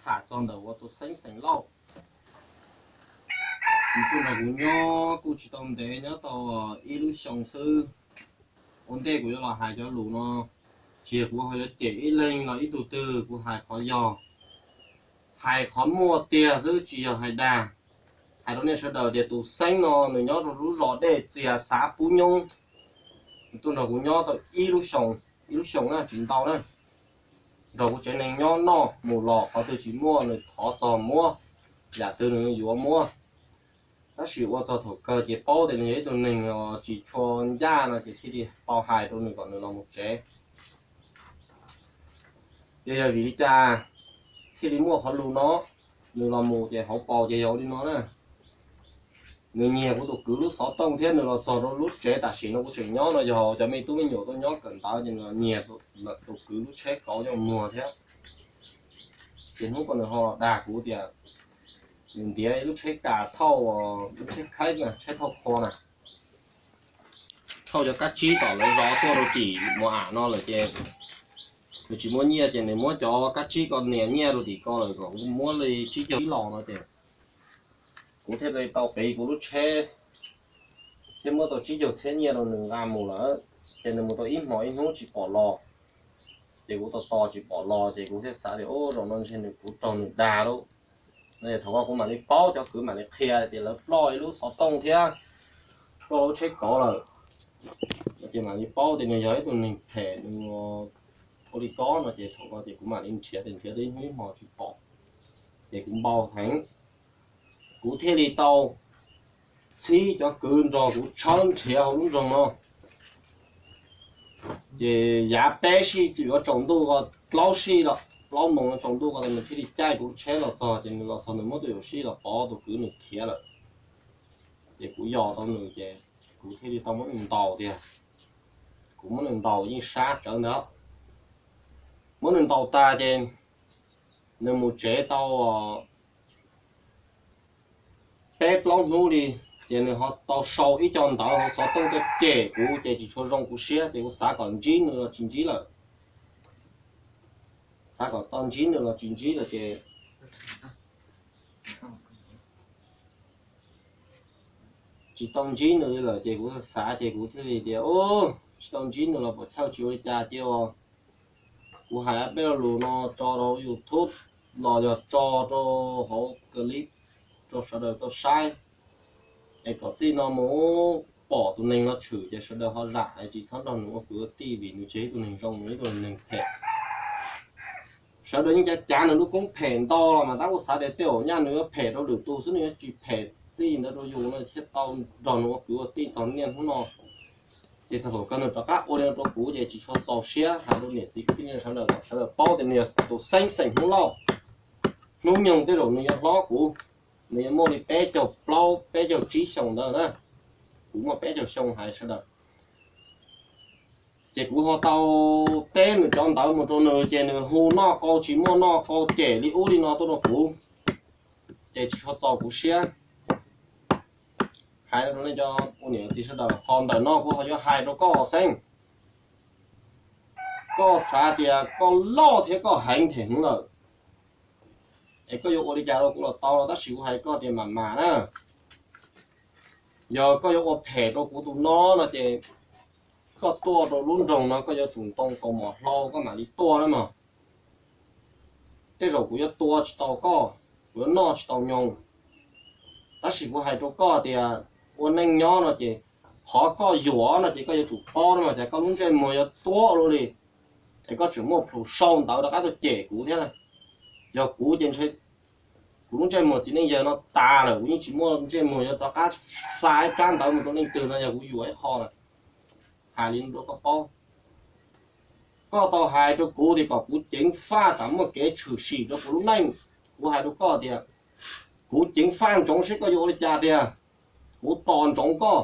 Tham txog ntawm ua tus Xeeb xeem Lauj, nws kuj nrog kuv nyob kuj tsis tau ntev, nyob tau ib lub xyoo xwb. Ua ntej kuv yuav los hais cov lus no, tsis yog kuv ho yuav cem ib leeg los ib tug twg, kuv hais qhov yog, hais qhov muaj tiag xwb tsis yog hais dag. Hais rau nej sawv daws tias tus Xeeb no nws nyob rau lub zos Dej Txias xav Pub Nyoob, nws tuaj nrog kuv nyob tau ib lub xyoo, ib lub xyoo na tsis ntau na, nrog kuv tsev neeg nyob noj mus los, qhov twg tsis muaj nws thov txog muab, yam twg nws yuav muab. Tab sis ua txog thaum kawg ces paub tias nws yog ib tug neeg tsis tshua ncaj no ces thiaj li tau hais rau nws kom nws los mus tsev. Ces yog vim li cas thiaj li muaj qhov lus no, nws los mus ces hauv paus ces yog li no na. Nws nyiag kuv tus kwv lub xov tooj thiab nws los txog rau lub tsev tam sim no kuv tseem nyob no, yog cov me tub me nyuam tuaj nyob kawm ntawv ces nws los nyiag tus kwv lub tsheb kauv coj muag thiab. Ces hnub ko nws ho los dag kuv tias nws ntiav ib lub tsheb kas thauj, lub tsheb khaib, tsheb thauj qhua na, thauj cov kab tsib tom lawv zos tuaj rau tim Mus Am no lawm ces nws tsis muaj nyiaj ces nws muab cov kab tsib ko nias nyiaj rau tim ko lawm kom kuv muab li tsib caug los no ces kuv thiaj li tau qiv kuv lub tsheb thiab muab tau tsib caug txhiab nyiaj rau nws nqa mus lawm. Ces nws mus tau ib hmos ib hnub tsis pom los, ces kuv tos tos tsis pom los ces kuv thiaj xav tias zaum no ntshe nws, kuv raug nws dag lawm. Thaum ko kuv mam li paub, cov kwv mam li qhia tias lawv ploj ib lub xov tooj thiab ploj lub tsheb kauv lawm. Ces mam li paub tias nws yog ib tug neeg phem, nws ua li ko no ces thaum ko ces kuv mam li nrhiav, nrhiav tau ib hnub ib hmos tsis pom, ces kuv npau heev. Kuv thiaj li tau txhib cov kwv nrog kuv tshawb nrhiav hauv lub nroog no. Ces yav peb sij yuav tsaus ntuj ko, plaub sij los plaub moos tsaus ntuj ko nws thiaj li caij kuv tsheb los txog, ces nws los txog nws muab tus yuam sij los pov tus kwv nws khiav lawm. Ces kuv yos tau nws ces kuv thiaj li tau muab nws ntaus tiag. Kuv muab nws ntaus yeej sab tsawv ntawd. Muab nws ntaus tas ces nws mus tsev tau peb plaub hnub li, ces nws ho tau sau ib co ntawv hauv xov tooj tuaj cem kuv ces tsis tshua zoo kuv siab ces kuv xav kom ntsib nws los tsis ntsib lawm. Xav kom tau ntsib nws los tsis ntsib lawm ces tsis tau ntsib nws li lawm ces kuv xav ces kuv thiaj li tias tsis tau ntsib nws los pom chaw tsis ua li cas ces kuv hais peb lo lus no tso rau YouTube los yog tso rau hauv clip rau sawv daws tau saib, es kom txij no mus pom tus neeg no tshwm ces sawv daws ho zam es tsis txhob nrog nws ua kwv ua tij vim nws tsis yog ib tug neeg zoo, nws ib tug neeg phem. Sawv daws yeej cav cav nws lub koob phem ntau los mas tab kuj xav tias tej zaum nyaj nws yuav phem rau lwm tus xwb, nws yuav tsis phem txij ntawd rau yus no thiaj tau nrog nws ua kwv ua tij txog niaj hnub no. Ces txog thaum kawg nws rov qab ua li no rau kuv ces tsis tshua txaus siab, hais rau niam txiv kwv tij neej tsa sawv daws kom sawv daws paub tias nws yog tus Xeeb xeem Hmoob Lauj. Hnub nyoog tej zaum nws yuav hlob kuv, nws yuav muaj li peb caug plaub peb caug tsib xyoo ntawd na, kuv muaj peb caug xyoo hais sawv daws. Ces kuv ho tau teb nws cov ntawv mus rau nws ces nws hu noj qau tsis muaj noj qau cem li ub li no tuaj rau kuv, ces tsis tshua txaus kuv siab. Hais rau nej cov ua niam txiv sawv daws, ho ntawm no kuv ho yuav hais rau koj Xeeb, koj xav tias koj loj thiab koj heev them hmoov lawm es koj yuav ua li cas rau kuv los tau los, tab sis kuv hais koj tias mam mam na, yog koj yuav ua phem rau kuv tus no no ces koj tuaj rau lub nroog no koj yuav tsum ntoo kaus mom hlau koj mam li tuaj na mog. Tej zaum kuv yuav tua tsis tau koj, kuv yuav noj tsis tau nyoos, tab sis kuv hais rau koj tias ua neej nyob no ces qhov koj yuam no ces koj yuav tsum paub no mas, cas koj lub ntsej muag yuav tuab luaj li, es koj tseem muaj plhus sau ntawv rov qab tuaj cem kuv thiab. Yog kuv ces kuv lub ntsej muag txiv neej yawg no tas lawm, kuv yeej tsis muaj ntsej muag yuav rov qab xa ib tsab ntawv mus rau leej twg no yog kuv yuam ib qho lawm. Hais li no rau koj paub, koj tau hais rau kuv tias kom kuv ceev faj tsam muaj kev tshwm sim rau kuv lub neej. Kuv hais rau koj tias kuv ceev faj ntsoov seb koj yuav ua li cas tiag, kuv tos ntsoov koj.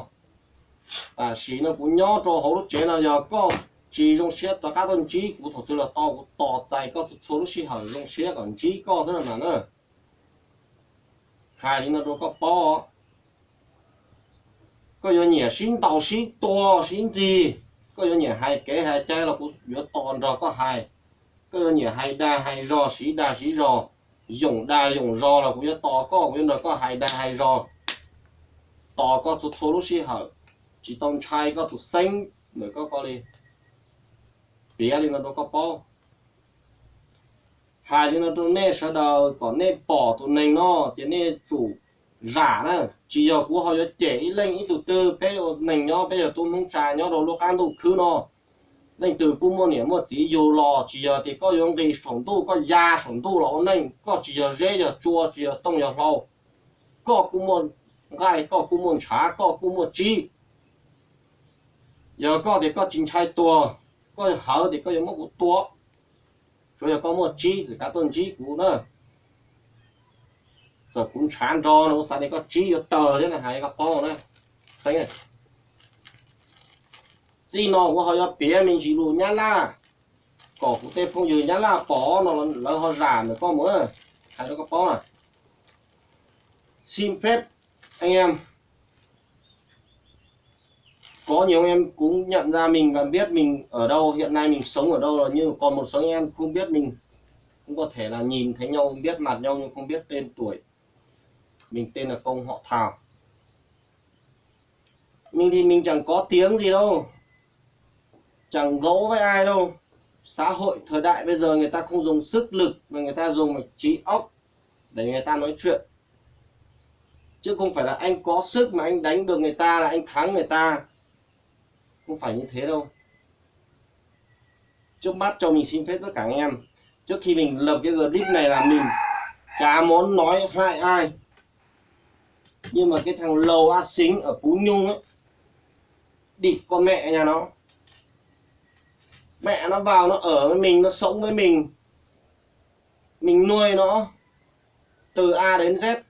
Tam sim no kuv nyob rau hauv lub tsev no, yog koj tsis zoo siab rov qab tuaj ntsib kuv thaum twg los tau, kuv tos txais koj txhua txhua lub sij hawm zoo siab kom ntsib koj xwb na na. Hais li no rau koj paub, koj yuav nyiam sib ntaus sib tua sib nrig, koj yuav nyiam hais kev hais cai los kuv yuav tos nrog koj hais, koj yuav nyiam hais dag hais zog siv dag siv zog yoom dag yoom zog los kuv yuav tos koj, kuv yuav nrog koj hais dag hais zog, tos koj txhua txhua lub sij hawm, tsis tau ntshai koj tus xeeb ntawm koj ko li. Piav li no rau koj paub, hais li no rau nej sawv daws kom nej pom tus neeg no tias nej tsum zam na. Tsis yog kuv ho yuav cem ib leej ib tug twg, peb ua neeg nyob peb yog tub Hmoob Tsas nyob rau lub qab ntuj khwb no. Leej twg kuj muaj niam muaj txiv yug los, tsis yog tias koj yuav nqis saum ntuj, koj ya saum ntuj los ua neej, koj tsis yog zeb yog tsua, tsis yog tooj yog hlau. Koj kuj muaj nqaij, koj kuj muaj ntshav, koj kuj muaj tsib. Yog koj tias koj tsis ntshai tuag, koj hawv tias koj yuav muab kuv tua, tsuav yog koj muaj tsib txawm kav tuaj ntsib kuv na. Txawm kuv ntshav nrog no kuv xav tias koj tsib yuav tawg thiab na, hais koj paub na. Xeeb, txij no kuv ho yuav piav me ntsis lus Nyab Laj kom kuv tej phooj ywg Nyab Laj pom no lawv ho zam ntawm koj mus. Hais rau koj paub na. Xin phép anh em. Có nhiều em cũng nhận ra mình và biết mình ở đâu, hiện nay mình sống ở đâu rồi, nhưng còn một số anh em không biết mình. Cũng có thể là nhìn thấy nhau, biết mặt nhau nhưng không biết tên tuổi. Mình tên là Công họ Thảo. Mình thì mình chẳng có tiếng gì đâu, chẳng gấu với ai đâu. Xã hội thời đại bây giờ người ta không dùng sức lực mà người ta dùng trí óc để người ta nói chuyện. Chứ không phải là anh có sức mà anh đánh được người ta là anh thắng người ta. Không phải như thế đâu. Trước mắt cho mình xin phép tất cả anh em. Trước khi mình lập cái clip này là mình chả muốn nói hại ai. Nhưng mà cái thằng Lầu A Xính ở Phú Nhung ấy, địt con mẹ nhà nó. Mẹ nó vào nó ở với mình, nó sống với mình. Mình nuôi nó từ A đến Z.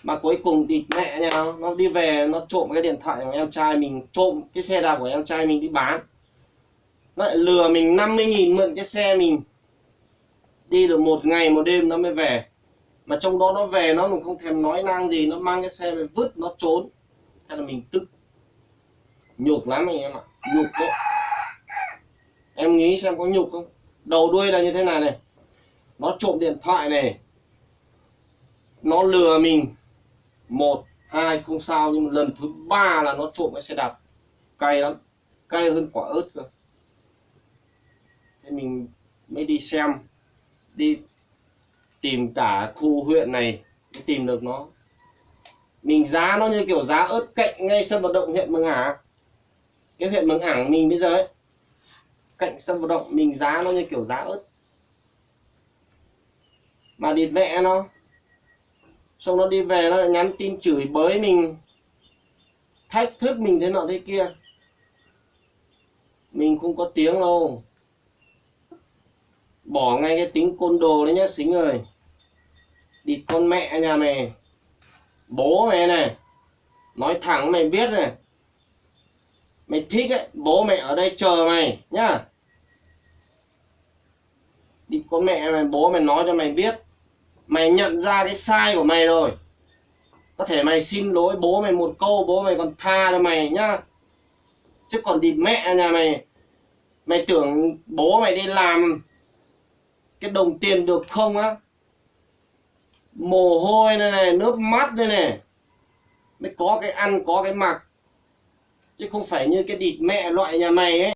Mà cuối cùng địt mẹ nhà nó, nó đi về nó trộm cái điện thoại của em trai mình, trộm cái xe đạp của em trai mình đi bán. Nó lại lừa mình năm mươi nghìn mượn cái xe mình đi được một ngày một đêm nó mới về. Mà trong đó nó về nó, mình không thèm nói năng gì, nó mang cái xe về vứt nó trốn. Thế là mình tức. Nhục lắm anh em ạ, nhục đấy. Em nghĩ xem có nhục không? Đầu đuôi là như thế này này. Nó trộm điện thoại này. Nó lừa mình. Một, hai không sao, nhưng mà lần thứ ba là nó trộm cái xe đạp. Cay lắm. Cay hơn quả ớt cơ. Thế mình mới đi xem, đi tìm cả khu huyện này mới tìm được nó. Mình giá nó như kiểu giá ớt cạnh ngay sân vận động huyện Mường Ảng. Cái huyện Mường Ảng mình bây giờ ấy, cạnh sân vận động mình giá nó như kiểu giá ớt. Mà địt mẹ nó. Xong nó đi về nó lại nhắn tin chửi bới mình, thách thức mình thế nọ thế kia. Mình không có tiếng đâu. Bỏ ngay cái tính côn đồ đấy nhá Xính ơi. Đi con mẹ nhà mày. Bố mày này. Nói thẳng mày biết này. Mày thích ấy, bố mày ở đây chờ mày nhá. Đi con mẹ mày, bố mày nói cho mày biết. Mày nhận ra cái sai của mày rồi. Có thể mày xin lỗi bố mày một câu, bố mày còn tha cho mày nhá. Chứ còn đi mẹ nhà mày, mày tưởng bố mày đi làm cái đồng tiền được không á? Mồ hôi này này, nước mắt đây này, mới có cái ăn có cái mặc. Chứ không phải như cái đi mẹ loại nhà mày ấy.